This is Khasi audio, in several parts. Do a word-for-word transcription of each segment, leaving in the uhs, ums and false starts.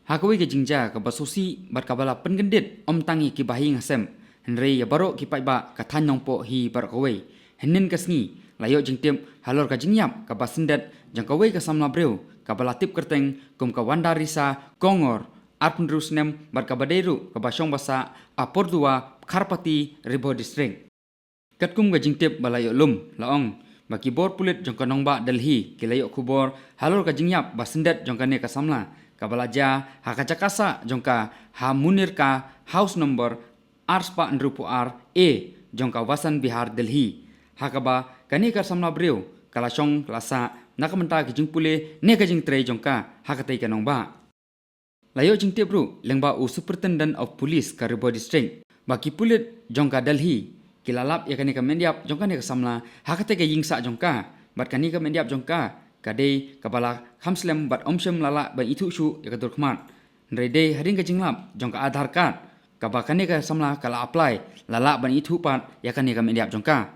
Ha kawei ka jingjia kaba sngewsih bad kaba la pynkyndit ym tang ïa ki bahaïing hasem, hynrei ïa baroh ki paidbah ka thaiñ Nongpoh hi baroh kawei. Hynnin ka sngi la ïoh jingtip halor ka jingïap kaba syndet jong kawei ka samla briew kaba la tip kyrteng kum ka Wandarisa Kongor, arphew hynriew snem, bad kaba dei ruh kaba shong basah ha Pordua, Kharpati, Ri Bhoi District. Katkum ka jingtip ba la ïoh lum, la ong ba ki bor pulit jong ka nongbah Delhi ki la ïoh khubor halor ka jingïap ba syndet jong kane ka samla kaba la jia ha ka jaka sah jong ka ha Munirka, house number ar spah hynriewphew ar A, jong ka Vasant Vihar, Delhi, ha kaba kane ka samla briew ka la shong la sah na ka bynta ka jingpule ne ka jingtrei jong ka ha katei ka nongbah. La ïoh jingtip ruh lyngba u Superintendent of Police ka Ri Bhoi District ba ki pulit jong ka Delhi ki la lap ïa kane ka met ïap jong kane ka samla ha katei ka ïing sah jong ka, bad kane ka met ïap jong ka ka dei kaba la kham slem bad ym shym la lah ban ithuh shuh ïa ka dur khmat. Hynrei dei hadien ka jinglap jong ka Aadhaar card kaba kane ka samla ka la apply, la lah ban ithuh pat ïa kane ka met ïap jong ka.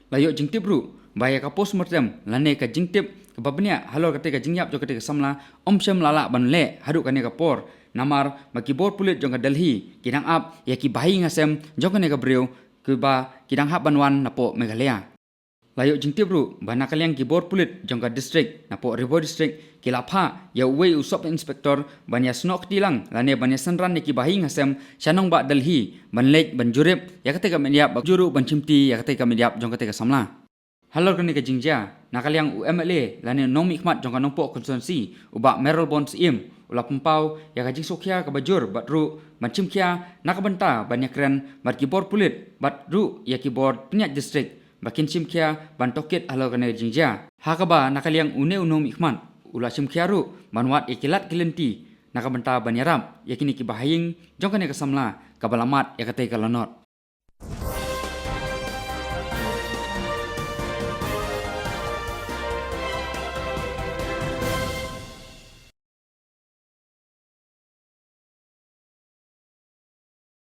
La ïoh jingtip ruh ba ïa ka postmortem lane ka jingtip kaba bniah halor katei ka jingïap jong katei ka samla ym shym la lah ban leh haduh kane ka por, namar ba ki bor pulit jong ka Delhi ki dang ap ïa ki bahaïing hasem jong kane ka briew kiba ki dang hap ban wan napoh Meghalaya. La ïoh jingtip ruh ba na ka liang ki bor pulit jong ka district napoh Ri Bhoi District ki la phah ïa uwei u Sub Inspector ban ïa snoh kti lang lane ban ïa synran ïa ki bahaïing hasem sha nongbah Delhi ban leit ban jurip ïa katei ka met ïap bad juh ruh ban shimti ïa katei ka met ïap jong katei ka samla. Halor kane ka jingjia, na ka liang u M L A lane u nongmihkhmat jong ka Nongpoh constituency, u Bah Mayralborn Syiem, u la pynpaw ïa ka jingsngewkhia kaba jur bad ruh ban shimkhia na ka bynta ban ïakren bad ki bor pulit bad ruh ïa ki bor pynïaid district ba kin shimkhia ban tohkit halor kane ka jingjia. Ha kaba na ka liang une u nongmihkhmat u la shimkhia ruh ban wad ïa ki lad ki lynti na ka bynta ban ïarap ïa kine ki bahaïing jong kane ka samla kaba la mad ïa katei ka lanot.